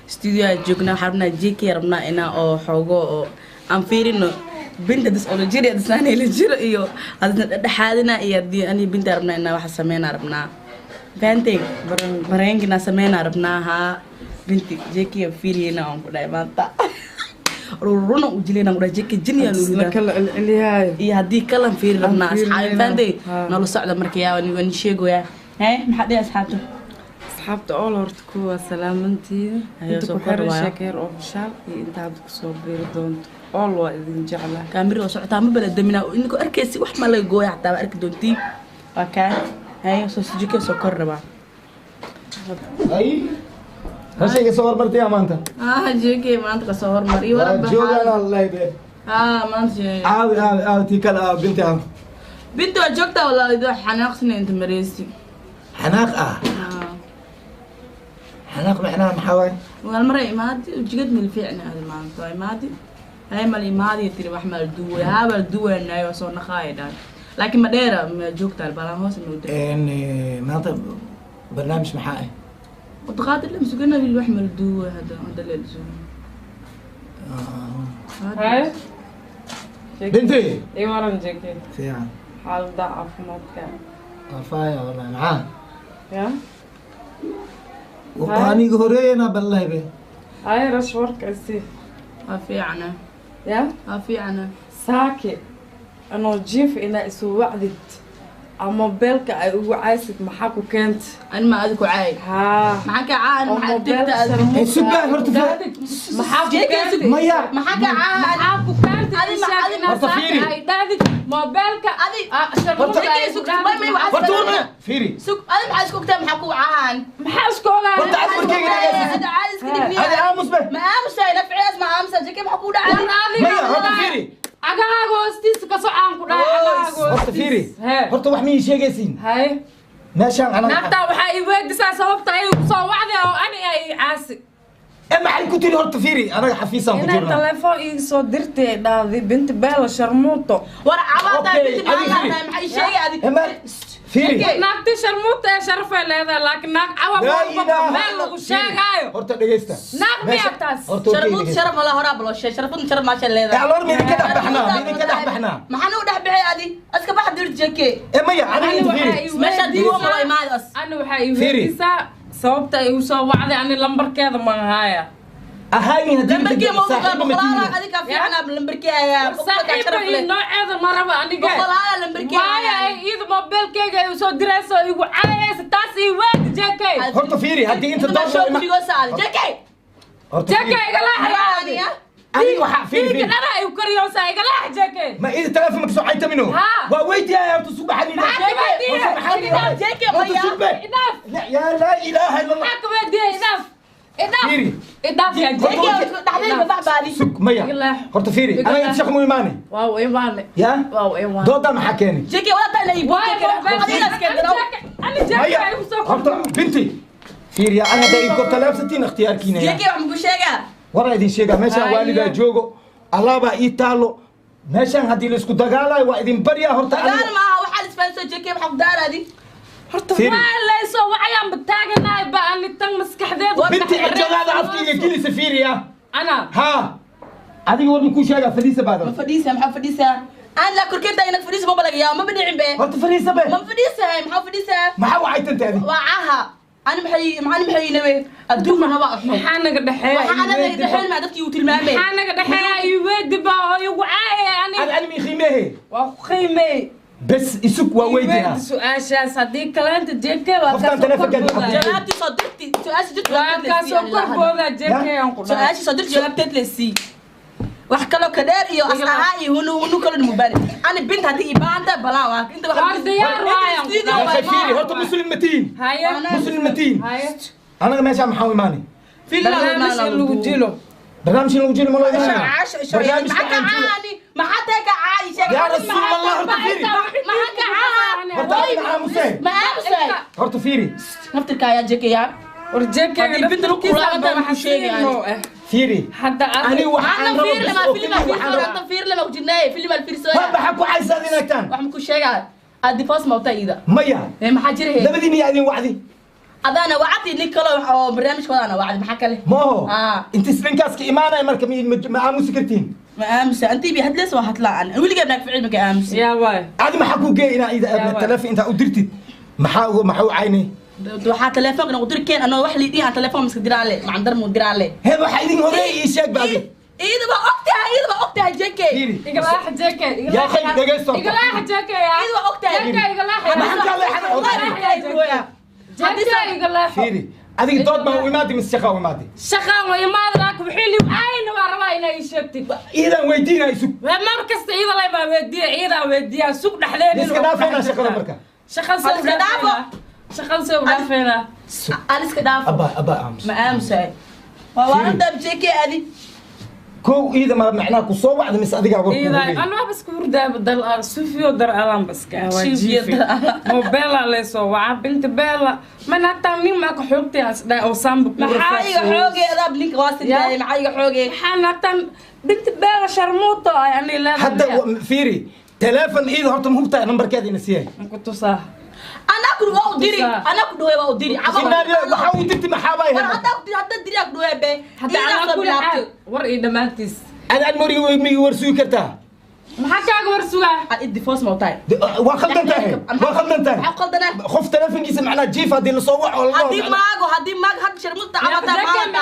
Studio aan joognaa, waxaan rabnaa JK rabnaa inaa oo xoogo oo aan fiirino binta dis oo la jiro disaan la jiro iyo adna dhexaadina iyo haddii ani binta rabnaa inaa waxa sameynaa rabnaa. Fahanteen? Bareenkina sameynaa rabnaa haa. Binti JK aan fiiriyeyna aan ku dhahay maanta. Runa u jilayna ku dhahay JK jini aan Isla urida. Kala celceliyaayo. Iyo haddii kalan fiiri rabnaa Aan asxaabi fiirinayna. Fahanteen? Haa. Nala socda marka yaa waan sheegoyaa. Hee, maxaa dhihi asxaabta? Asxaabta ool horta kuwa salaamantiina. Ayo, Inta soo ku xiran kor waayo. Sheekeer official iyo inta hadda kusoo biiri doonto. Ool waa idin jeclahay. Kaamira waa socotaa ma bala damina ininko arkaysi wax ma laga gooya xataa waa arki doontiin waa kaa haye soo sijike soo kor rabaa. Ay, rashayga soo hormartay maanta. Ah, JK maanta kasoo hormar iyo Waa joogaan allahi be. Ah, maanta Aawi aawi aawi tii kale aawi binti aawi. Binti waa joogtaa walaa idoo xanaaqsina inta mareysi. Xanaaq ah. Xanaaq macnaha maxaa waaye? Wal mara imaadi ujigad mil fiicna hada maanta waa imaadi haye mal imaadi tiri wax mal duway haa bal duwaynayo soo naqaaya dhaan laakiin ma dheera ma joogtaa balaan hoos ma udaa. Maanta barnaamij maxaa ah? وتقاتل لهم سجنا في الوحم الدو هذا هذا اللي لزوم. Haye. Binti. Ii waran JK. Fiican. Xaaladda caafimaadka. Qafaaya wallahi maxaa? Ya? Aniga horeeyana ballahi be. Haye rash warka isii. في عنا. Ya? في عنا. Saake anoo jiif inaa isu wacdid ama beelka ay ugu caysid maxaa ku keenta? انا ما اذكر عاي. Haa. معك عان oo مع mobile تبدا. Sug baa horta maxaa ku JK keentay? Maya. معك عان. Maxaa ku keentay? Adi ma- Ii sheeg adi- inaa Horta saaka fiiri. ay dhahdid mobeelka Adi- sharmuuta Horta- ay ugu dhahdid May- may- maxaa- Horta warna fiiri. سوق انا ما عايز كوكتيل محكو عان. Maxaa isku ogaanay? Horta adi warkeyga dhageysa. هذا عايز كده. Adi aamus be. ما امس نفعي اسمع امس جيكي محكو War عان. adiga Maya, horta wallahi. fiiri. Cagahaaga hoostiisa ka soc aan ku dhahay cagahaaga Horta fiiri. hoostiisa. Hee. Horta wax miyay sheegaysiin? Haye. Meeshaan anaga. Naagtaa waxaa ii weydiisaa sababta ay igu soo wacday oo ani ay ii caasi. Maxay ku tiri horta fiiri anaga xafiisaan ku Inay jirnaa. telefoon ii soo dirtay dhahday binti beela sharmuuto. ورا عباطة Okay, بنت ما adi fiiri. ما شيء ادي. Ma fiiri. Okay. Naagti sharmuuta ee sharafay leedahay laakiin naag cawab Laa walba ilaaha meel lagu illa- sheegaayo. Horta dhageysta. Naag miyaa Meesha- taas? Horta warkeyga شرموت dhageysta. شرف ولا هرب ولا شيء شرفون شرف ما شاء الله. Aloor ma idinka dhex baxnaa? Ma idinka dhex baxnaa? ما حنا ودح بحي ادي اسك بحد درت جيكي. Maya, aniga Ani inta waxaa fiiri. ii meesha diiwo weydiisaa- malo imaad as. Ani waxaa ii Fiiri. weydiisaa sababta ay igu soo wacday ani lambarkeeda ma haaya. Ahayni haddii لمبركي inta موضوع saaxiibo ma بقلالا tihiin. هذيك في عنا لمبركي يا Saaxiiba iyo nooceeda ma raba aniga. بقلالا لمبركي. Waayo ay iyada mobeelkeyga ay usoo dirayso igu caayaysa taas ii weyd JK. Horta fiiri, haddii inta ما doon شو loo ima- كل ساعة جيكي. Horta JK fiiri. igala xiraadi. Aniga waxaa fiiri Dhiigga fiiri. dhana ay u kariyoosaa igala xir JK. Ma ida telefoon ma kasoo caytamino? Haa. Waa weydiyaaya horta subaxan Maxaa ka weydiiyey? Horta maxaa Idhaaf, JK Horta maya. sugbe. Idhaaf. Yaa laa ilaaha illa Allah. Maxaa ka weydiiyey? Idhaaf. Idhaaf. Fiiri. Idhaaf yaa JK. جيكي دحدين ببح بالي. Sug maya. Igala. Horta fiiri, Igala. aniga inta shaqo mu imaanay. Waa u imaane. Yaa? Waa u imaane. Doodaa maxaa keenay? جيكي ولا تانا يبوك Waayo خلينا اسكندر. Ani JK Maya, ay igu soo horta binti. Fiiri, yaa ana hadday kor talaabsatiin ikhtiyaarkiina yaa. جيكي وعم بشيغا. Waraa idin sheegaa meeshaan Haye. waalidaa joogo alaabaa ii taalo meeshaan haddii la isku dagaalayo waa idin baryaa horta قال aniga. ما وحال سبنسر جيكي وحق دار هذه. Horta Fiiri. waa laysoo wacayaan bataaganahay ba ani tan maskaxdeedu. Binti cijadaada afkayga gelisa fiiri ah. Ana. Haa, adiga war makuu sheegaa fadhiisa ما baadan. فديسه ما فديسه انا لا كركنت انك فديسه ما بلغ يا ما بدعين به. Horta fadhiisa be. ما فديسه هاي ما فديسه. Maxaa wacay tanta adi? وعاها انا محي ما انا محي نبي ادوم انا بقى Maxaa naga dhexeeya? waxaa naga dhexeyn ma dadkii uu tilmaamay. Maxaa naga dhexeeya? Ii weedi baa oo igu caayay ani. Adi ani mii qiimehe. Waa ku qiimeey. Bes isug waa Ii weydiyaa. weedi su-aashaas haddii kaleenta JK waa Qofkaan kaasoo telefoonkeeda kor boodaya. jawaabtii soo dirti su-aasha jirta. Waa kaasoo kor boodaya JK aan ku dhahay. Su-aasha soo dirti jawaabteed la sii wax kaloo ka dheer iyo as ahaa iyo hunu hunu kaloo mubaani ani bint haddii ibaanta balaan waa inta Waa diyaar waayaan ku Yaa akhi fiiri, horta muslim ma tihiin. Haye. Muslim ma tihiin. Haye. Anaga meeshaan maxaa u imaanay? Barnaamij in lagu dilo. Barnaamij in lagu jiro ma loo imaanaya? Barnaamijka maxaa ka aan jiro. caani maxaa tahay ka caani sheeg. Yaa rasuul Allah, horta fiiri. Maxaa ka caani? Horta adiga aamusee. Ma aamusay? Horta fiiri. Naftirka ayaa jekeyaa. War JK Haddii binta lagu kulaabantaa maxaa sheegaya? Fiiri. Hadda Ani waxaan Ana rabo fiir bes lama oo film keliya waxaan fiir rabo. anta fiir lama kujirnay film al fiir Ha soo. maxaa ku caysaad inaagtaan? Wax ma ku sheegaa aad difoos mawta ida. Maya. Ee maxaa jira he? Labadiina yaa idin wacdi. Adaana wacdi nin kale oo barnaamijkoodana wacdi maxaa kale? Maaho. Ah. Inta islinkaas ka imaanaya marka ma aamusi kartiin? Ma aamusa antii bi hadleys waa hadlaan weligaa naag ficil maka aamusi. Yaa waay. Adi maxaa kuu geey inaa ida Yaa waay. Telefoon intaa u dirtid maxaa u caynay? Waxaa telefoonka nagu diri keen anoo wax liidhiin aan telefoon miska diraale macandar muu diraale. Hee, waxaa idin horeey ii sheeg ba adi. Iyada waa ogtahay, iyada waa ogtahay JK. Fiiri. Igalaaxa JK. Yaa akhi, dhegeysto. Igalaaxa JK yaa. Iyada waa ogtahay. JK igalaaxa. Maxaan kaa leexana? JK igalaaxa. Fiiri, adiga dood baa u imaadi mise shaqaa u imaadi? Shaqaan waa imaada laakiin wixii liib ayna waa rabaa inaa ii sheegtid. Iidaan weydiinaa isug. Mar kasta iyada lay baa weydiiya, iyadaa weydiiya sug dhexdeeda. Iska dhaafeynaa shaqada marka. Shaqan soo Iska dhaafo. Shaqan soo dhaafeynaa. Aliska dhaafo. Abaa abaa aamus. Ma aamusahay waa waarantaa JK adi. Kow, iida ma macnaa ku soo wacda mise adigaa war Iidaa ana waxba iska hurdaaba dal sufiyo dar alaan baska ah waa Sufiyo jiifi. dar alaan. Mobeela leesoo waca binta beela man hataa nin maa ka xoogtay as dhahay oo saamba ku maxaa iga xoogay adaab ninka waa sintaayay maxaa iga xoogay? Maxaan hataa binta beela sharmuuto ay ani leedahay. Hadda fiiri, teleefon iida horta ma hubtaa nambarkeeda ina siiyay? Maku tusaa. Anaa ku waa u diri, anaa ku dhaweey waa u diri. Inaa lillahi, waxaa u dirti maxaa bay war ahayd? Haddaa ku diri, hadda diri aa ku dhaweey be. Hadda Iidaa calaa soo kulli xaal bilaabtay. War iyo dhammaantiis. Ad mori migi war sugi kartaa? Maxaa kaaga war sugaa? Ad i divorce ma tahay? Waa khaldan tahay, waa khaldan tahay. Maxaa qaldanaa? Qof telefonkiisa macnaa jiif haddii lasoo waco oo la dhaho haddii maago, haddii maago hadda sharmuuta cabataa maanta.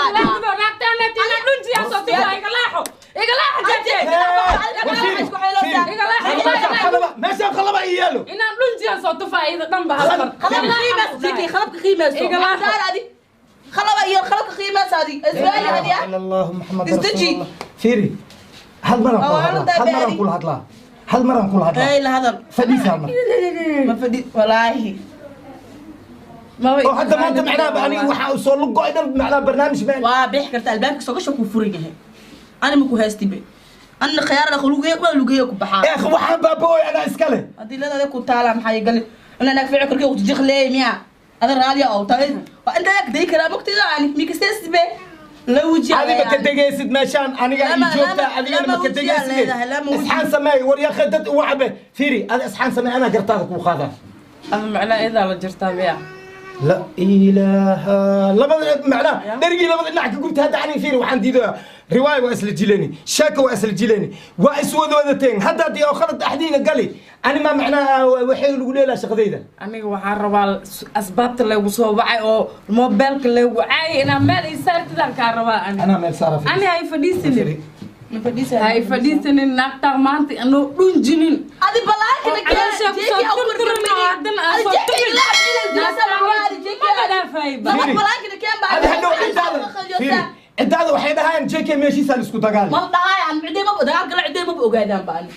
War fiiri, fiiri. Meeshaan khalaba ii yaalo. Inaan dhunjiyan soo tufaa iyada dhan ba hal mar. Qalabka qiimaas JK, qalabka qiimaas. Igala laaxo. Adi qalaba iyo qalabka qiimaas adi isbaali adi ah. Ila allah Muhammad Isdeji. rasuulullah. Fiiri, hal maraan kula Oo, hadlaa, hal arrintaa maraan baadi. kula hadlaa, hal maraan kula hadlaa. Ay la hadal. Fadhiisa hal mar. Ma fadhi walaahi. Oo hadda maanta macnaha aniga waxaa soo lugo dhan macnaha barnaamij meel. Waa bixi karta albaabka soo gasho kuu furan yahay ani ma ku haystibe anna khiyaarada lugeey waa lugeey ku baxaa. Eh, waxaan baabooy anaa iskale. Haddii leedahay ku taala maxay gali ina naag ficil korkii ku jiqleey miya ada raaliya oo tahay waa inta yak day karaa mugtida ani mikasesbe la wujiya. Adiga ma ka degaysid meeshaan aniga ii joogta adigana lama ma ka wujiyaa degaysid. Leedahay, lama wujiyaa. Isxaan sameey war yaa akhi dad ugu cabe. Fiiri, adi isxaan sameey, anaa gartaada kuu qaadaa. Ama macnaa iyadaa la jirtaa miya? La ilaaha labada macnaa dherigii labada dhinac ka gubta. Hadda aniga fiiri, waxaan diidayaa riwaaya waa isla jileni, sheeka waa isla jileni, waa iswada wadateen. Hadda haddii oo khalad axdiina gali ani ma macnaha waxay lagu leelaha shaqadayda. Aniga waxaan rabaa asbaabta laygu soo wacay oo mobeelka laygu caayay inaa meel ii saartidaan kaa rabaa ani. Anaa meel saara. Ani hay fadhiisanin. Ma fadhiisa. Hay fadhiisanin naagtaa maanta anoo dhunjinin. Adi balaankana Caloosha kusoo turturin oo haddana aan soo tufin. Maba dhaafayba. Adi hadhow ciddaada fiiri, ciddaada waxay dhahayaan JK meeshiisaa la isku dagaali. Ma dhahay aan cidey maba dagaalka la cidey maba ogaadaan ba ani.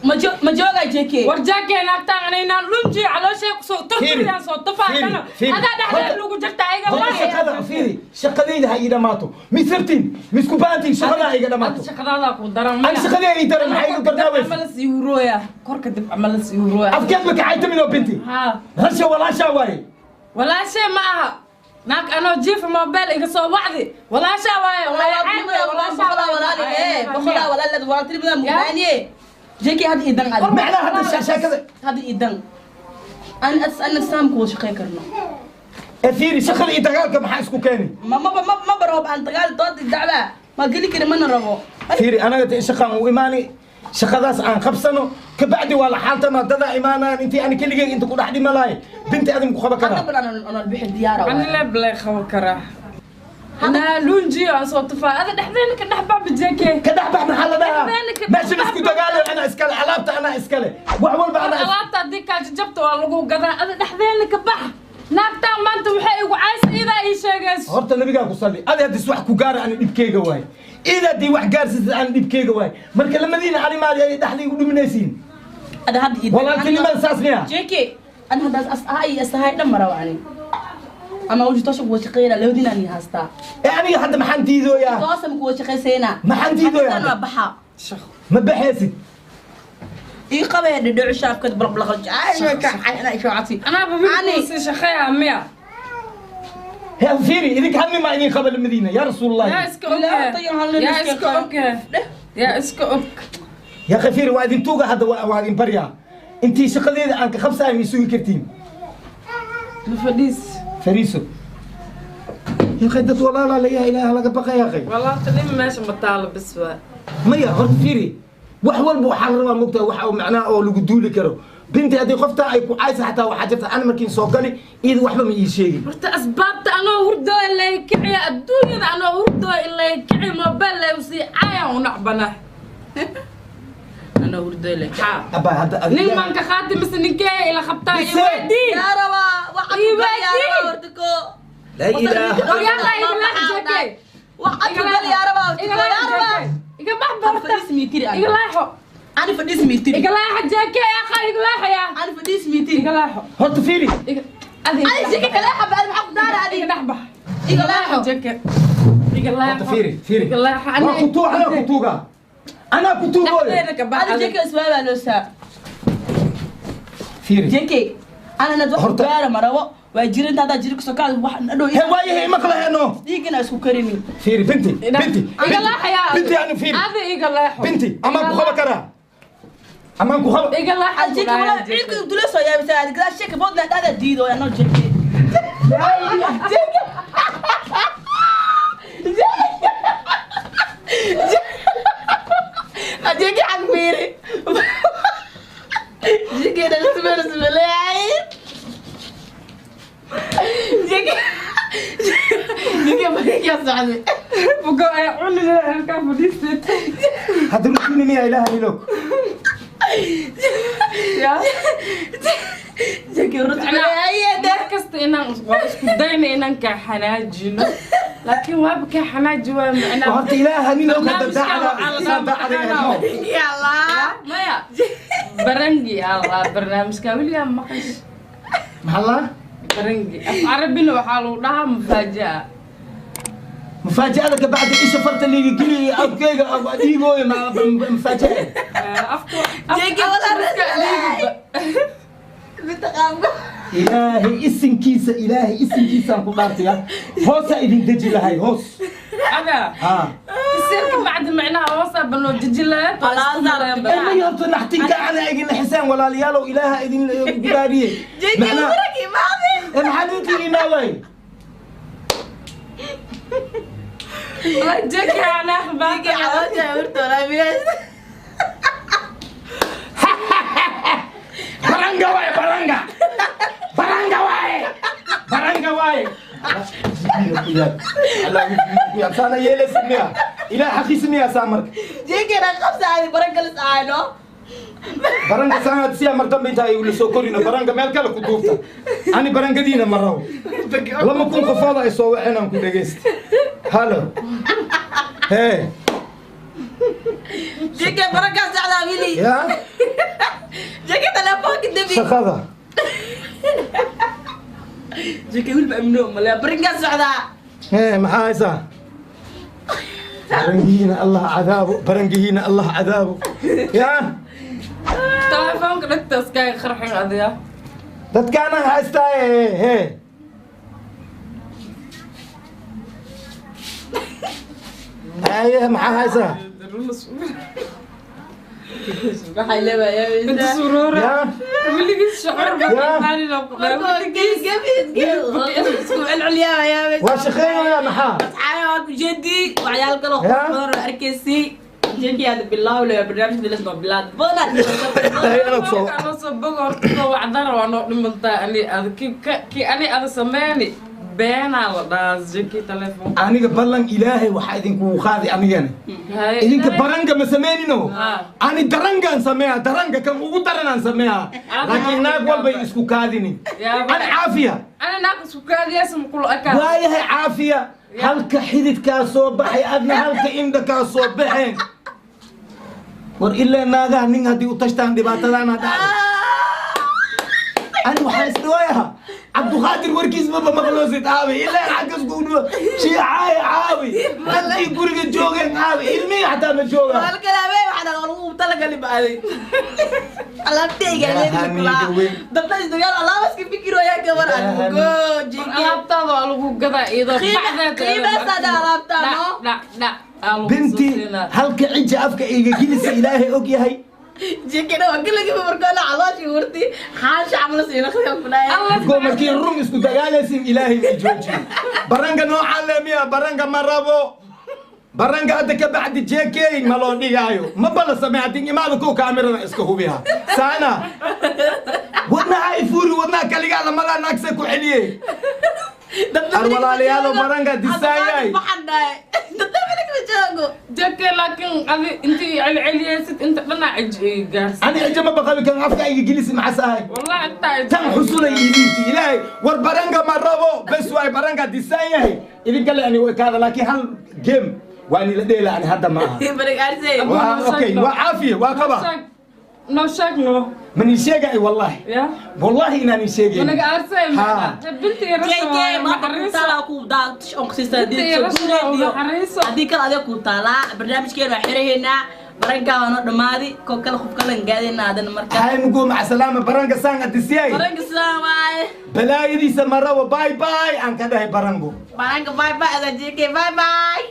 Ma joogaa JK? War jaakee naagtaan ani inaan dhunjiyo calooshay kusoo Fiiri, turturin aan soo tufaa fiiri, kana fiiri. adaa dhexdeeda lagu jirta iga Horta laaxo. Shaqada fiiri, shaqadayda ha ii dhamaato misirtiin misku baantiin shaqada ha iga dhamaato. Shaqadaadaa ku daran. Ani shaqadii ii daran maxay igu darnaa weys? Camal sii hurooya korka dib camal sii hurooya. Afkeed ma kacaytamin oo binti haa rasha walaashaa waaye. Walaashay ma aha naag anoo jiifa mobile iga soo wacdi walaashaa waaye. Boqolaa walaal walaaltinimada mubaaniye JK hadda idan adi. Macnaha hadda sheekada hadda idan an ana saamku wada shaqeyn karno. Ee fiiri, shaqada iyo dagaalka maxaa isku keeni? Ma ma ma ma baroob aan dagaal dood dacwa ma geli kari mana rabo. Fiiri, anaga dee shaqaan u imaani, shaqadaas aan qabsano kabacdi waa la xaaltama dadaa imaanayaan intii ani keligay inta ku dhex dhima lahay binti adin ku qaban hadda karaa. bal aan bixi diyaara ani leeb lay qaban karaa anaa lunjiyo aan soo tufaa ada dhexdeena ka dhex baxba JK. Ka dhex bax maxaa la dhahaa? Dhexdeena ka meesha la isku dagaalayo anaa iskale, alaabta anaa iskale, wax walba anaa alaabta haddii kaa jajabta waa lagu gadaa ada dhexdeena ka bax naagtaan maanta waxay igu caysa iidaa ii sheegayso. Horta nabigaa ku salli adi haddis wax ku gaara ani dhibkeyga waaye, id haddii wax gaarsiisa ani dhibkeyga waaye, marka lamadiina calimaadi ay dhexda igu dhuminaysiin. Ada hadda idan walaaltinimada saas miya? JK ana hadda as ahay as ahay dhan marawa ani ama wajhi toosha kuwa shaqeynaa labadiina ani haastaa. Ee aniga hadda maxaan diidooyaa? Toosa ma kuwa shaqaysaynaa? Maxaan diidooyaa? Hadda waa baxa. Shaqo. Ma baxaysid. Ii qabaya dhidhicu shaafkad balqbalqal cati. Anaaba wiilkuusi shaqeeyaa miya? He fiiri, idinka hal nin maa idin qaba lamadiina yaa rasuulullahi. Yaa iska oge, yaa iska oge. Yaa iska og. Yaa akhi fiiri, waa idin tuuga hadda, waa idin baryaa. Intii shaqadeeda aan ka qabsayo ma isugi kartiin? Ma fadhiis. Fariiso ya akhi, dad walaalaa layaha, ilaah laga baqa ya akhi. Walaaltinimo meesha ma taalo, bis waa. Maya, horta fiiri, wax walba waxaa la rabaa mogtahay wax oo macnaha oo lagu duuli karo. Binti haddii qoftaa ay ku caysa xataa waxaa jirta ana markiin soo gali iyada waxba ma ii sheegin. Horta asbaabta anoo hurdoo ilay kiciya adduunyada, anoo hurdoo ilay kici mobile lay usii caayaan u nacbana. Anoo hurdo le. Maxaa? Abaa hadda adiga Nin maan ka qaati mise ninkee ila qabtaa iyo Mise. Weydii. Yaa rabaa waxa ku gal, yaa rabaa horta ko. Laa ilaaha. Oryaalaa igala jeke. Waxa ku gal, yaa rabaa horta ko, yaa rabaa. Iga bax barta. Fadhiis miitiri. Iga laaxo. Ani fadhiis miitiri. Iga laaxo jeke, akha, iga laaxo yaa. Ani fadhiis miitiri. Iga laaxo. Horta fiiri. Iga adi. Ani jeke kale xaba, ani maxaa ku daara adi? Iga dhex bax. Iga laaxo. Jeke. Iga laaxo. Horta fiiri, fiiri. Iga laaxo. Waa ku tuug, anaa ku tuuga, anaa ku tuugooyo. Dhexdeeda ka bax. Ani jeke iswaabaa loo saa. Fiiri. Jeke ana nad wax ku Horta- gaara ma rabo, waa jirinta haddaa jiri kasoo kacdo wax adhow. He, waayahay, maqla heno. Dhiigana isku karinin. Fiiri binti, binti. Iga laaxo yaa. Binti, anu fiiri. Adi iga laaxo. Binti, amaan ku qaba karaa, amaan ku qaba. Iga laaxo. Ani jeke wala ciilka dula soo yaabisa adi gadaa sheka boodna dhada diido anoo jeke. Jeke jeke xag fiiri, jeke dhalismeel ismaleeyahay, jeke jeke barigaa socday. Bugo ay cuni halkaa fadhiistay. Hadda rutiini miyaa ilaaha ilog? Yaa. Jeke rusmaleeyahay. Mar kasta inaan waa isku dayna inaan kaa xanaajino, laakiin waaba kaa xanaaji waa macnaa. Horta ilaaha nin og hadda. Barnaamijkan waxaa la daacada isaan daacada dhahaa yallah. Maya, barangi allah barnaamijka weligaa maqash? Maxaa laa? Barangi af carabina waxaa lagu dhahaa mufaaja'a. Mufaaja'ada ka bacdi isha farta liiga geliyo, afkeyga dhiigooyo, mufaaja'a. Afka. Jeke walaa rasmaleeyahay. Binta qaamka. Ilaahay isinkiisa, ilaahay isinkiisaan ku dhaartaya, hoosaa idin deji lahay hoos. Ada. Ha. Kasiirka bacdi macnaha hoosaa banoo deji lahayd waa isku mareen. May, horta naxtinka ana idin xisaan walaalayaalow, ilaaha idin gudaariyey. Jeke warag imaade. Maxaa idin imaaway? Wallahi jeke anaa Jeke xabaata. caloosha horta walaa miyaas. Baranga waaye, baranga, baranga waaye, baranga waaye. Saana yeelaysa miya? Ilaah xaqiisa miya saa marka? Jeke na qabsaadi barankalis aano. Baranga saanaad siyaa mar dambe intaa ay ula soo korino baranga meel kale ku duufta. Ani barangadiina ma rabo. 2000 qofooda ay soo waceen aan ku dhegaysta. Halo, hee. Jeke barankaas socdaa wili. Ya. Jeke telefoonka debi. Shaqada. Jeke wilba amno male barankaas socdaa. Hee, maxaa haysaa? Barangihiina allah cadaabo, barangihiina allah cadaabo ya. Telefoonka dhagtaas kaaga qarxin adiga. Dadkaana haystaa hee. Haye, maxaa haysaa? Waxay leedahay Inta suroora. Ya. Weligiis shucuur Ya. baqaani loo markuu geli gebi isku celceliyaa. Waa shaqeynaya maxaa? Asxaabi, waa ku jeedi waxyaalo kale oo Ya. qurux badan oo arkaysay. Jeki aad bilaaw le barnaamijka lasoo bilaad badan. Haye, anaa ku soo Anoo soo bogo horta soo wacdana waa noo dhimantaa ani ada ki ani ada sameyni beenaa la dhahaa jeki telefoon. Aniga ballan ilaahay waxaa idinkugu qaadi anigana idinka baranga ma sameynino. Ah. Ani darangaan sameeya, daranga kan ugu daranaan sameeya, laakiin naag walbay isku kaadini. Yaa. Ani caafiya. Ana naag isku kaadiyaysa maqul akaa. Waayahay, caafiya halka xididkaa soo baxay, adna halka indha kaa soo baxeen. War ilaa naagaha nin haddii u tashtaan dhibaatadaana dhacday. Ani waxaa isdhawaayaha Cabduqaadir warkiis maba maqloosid aabi ilaa xaggas ku dhibo shiicaay caabi dadkii guriga joogeen caabi ilmihii xataa ma joogaan. Halkalaabey waxaan lagu talagali baaday alaabtayga. Ilaaha niiga weyn. Dabta isdagaal alaabaska fikirooyaa gabar adugo jeke. Alaabtaada waa lagu gadaa iyadoo Qiime- bacdeed. Qiimeysaada alaabtaa, no? Dhac dhac. Aa, lagu Binti soo siinaa. Halka cija afka iga gelisa, Ilaahay og yahay. Jikina waa kalagi markaa calooshii wurti xaasha camal siina khayr ku dhaay. Allah. Go markii run isku dagaalaysin, Ilaahay ma joojiyo. Baranga noocaan le miya? Baranga ma rabo. Baranga hadda ka bacdi JK ma loo dhigaayo, ma bala samey. Haddii imaada kow kaamirada iska hubiha saana wadnaha i fuuri, wadnaha kaligaa lamadaa naagse ku celiye. Ar walaalayaalo, baranga disaayay. Waxaan dhahay dadka ma joogo. Jake, laakiin adi intii celceliyeysid inta dhanaa cij gaarsi. Ani cija ma baqabi kan afka iga gelisi, maxas ahay? Wallahi intaa. Tan xusulay idiinti Ilaahay. War baranga ma rabo, bes waay, baranga disaan yahay. Idin kale ani way kaada, laakiin hal game waa nila dheela, ani hadda ma aha. Barang arsay. Waa okay, waa caafiya, waa qaba. Noo sheeg no. Mani sheegay wallahi. Ya. Wallahi inaan sheegay. Managa aarsay. Ha. Binti JK maanta ku taalaa ku daa on kusista. Binti rasha oo naxariiso. Haddii kale adiga ku taalaa, barnaamijkeena waa xirahaynaa. Barankaa waa noo dhammaadi ko kale, qof kale gaadayna adana marka. Hay mugo, mac salaama. Baranga saan adisiyay. Baranka sidaan waaye. Balaayadiisa ma rabo. Bye bye aan ka dhahay barango. Baranka bye bye ada JK, bye bye.